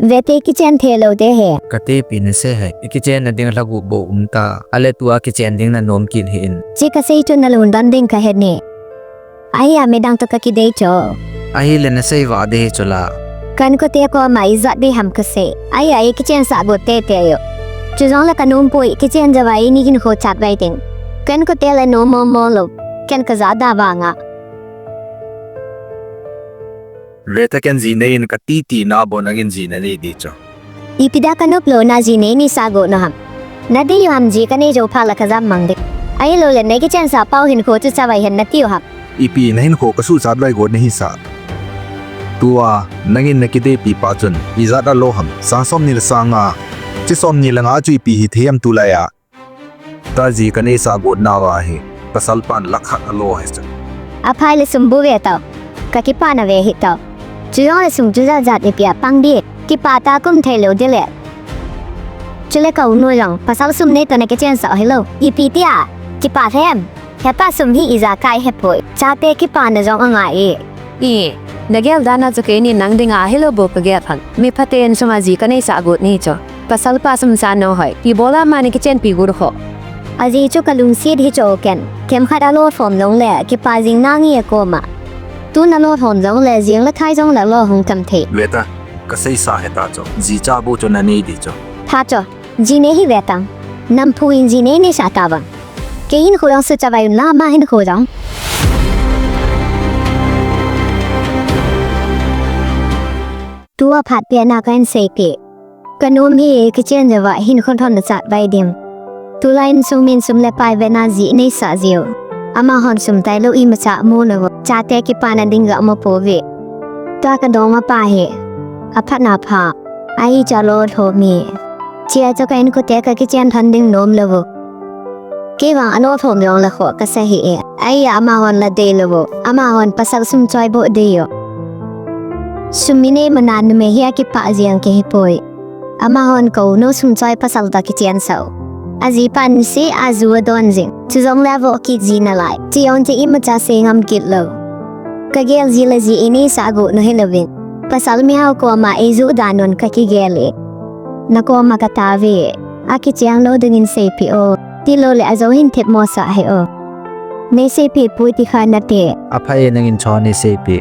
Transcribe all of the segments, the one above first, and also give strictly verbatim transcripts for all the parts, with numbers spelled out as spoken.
Vete, kichen thei lou te he. Ka tepi na sei hai. I kichen na ding lha gup bou um ta. Ale tua kichen ding na nom kit hih in. Chi ka sei chu na lungdon ding ka he ne. Ahi a midang to ka kidei cho. Ahile na sei va de hi chu la. Ka inkote koma ijat de ham ka sei. Ahi a i kichen sah got tei tei yo. Chujongle ka nom poi, kichen java i ni hin kho chat vai ding. Ka inkote le nom mo mo lou. Ken ka ja da vanga. Veta, ken ji nei in ka titi na bon angin ji na nei di cho. Ipi da ka nop lou na ji nei nei sah got na ham. Na dei u ham, ji ka nei jou phat la ka jam mang ding. Ahilou le nei kichen sah pau hin kho chu chavai hen na ti u ham. Ipi na hin kho ka suh chat vai got na hi sa. Tua, nangin na kidei pi pa chun, ijat a lo ham, sang som ni le sang nga. Chi som ni le nga chu ipi hi thei am tulai a. Ta ji ka nei sah got na va hi, pasal pan lakh khat a lo hi chu. Aphai le sum bu ve tau. Ka kipa na ve hi tau. Chujongle sum chu jat jat ipi a pang di. Kipa ta kum thei lou di le. Chule ka u nu jong, pasal sum nei to na kichen sah hi lou. Ipi ti a. Kipa hem. Hepa, sum hi ijakai he poi. Chate kipana jong angai e. I, na gel dan a chu keini nang dinga hilou bou ka gel phan. Mi phaten sum a ji ka nei sah got ni chu. Pasal pa sum sa no hoi. Ibola mani kichen pi got ho. Aji chu ka lungset hi cho ken. Kem khat a lo thom jong le, kipa jing na nge koma. Tu na lo thom jong le, jing le thai jong le lo hung tam thei. Veta, ka sei sa he ta chu. Ji cha bu chu na nei di chu. Tha cho. Ji nei hi ve tang. Namphu in ji nei nei sah ta vang. Kei hin kho jong suh chavai un la, ama hin kho jong. Tua phat pia na ka hin sei pi. Ka nom hi kichen java hin kho thon na chat vai ding. Tulai in sum in sum le pai ve na ji nei sah jiu. Amahon sum tai lou imacha mu lou. Chate kipana ding ga mo po ve. Tua ka dong a pa hi. Aphat na pha. Ahi cha lo tho mi. Chia cho ka inkote ka kichen than ding nom lou. Kei vang a lo thom jong le kho ka sa hi e. Ahi a amahon la dei lou. Amahon pasal sum choi bo dei yo. Sum i nei mana numei hi a kipa jiang ke hi poi. Amahon ka u nu sum choi pasal ta kichen sah u. Aji pan si a ju a don jing. Chujongle vo kit ji na lai. Chi jong chi imacha sei ngam kit lou. Ka gel ji le ji i nei sah got nu hi louvin. Pasal mihao koma i ju dan un ka kigel e. Na koma ka ta ve. A kicheng lou dingin sei pi o. Ti lou le a jo hin thep mo sah he o. Nei sei pi pui ti kha na te. Aphai nangin cho nei sei pi.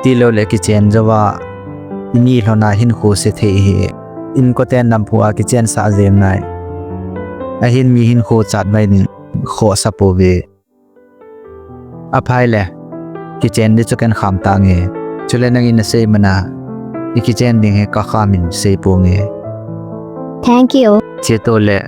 Ti lou le kichen jova. I ni lhona hin kho se thei hi. Inkoten namphu a kichen sah jeng nai. Ahin mi hin kho chat mai ning kho sa po ve. Aphai le. Kichen di chu ken kham ta nge. Chule nangin na sei mana. I kichen ding he ka kham in sei po nge. Thank you. Che to le.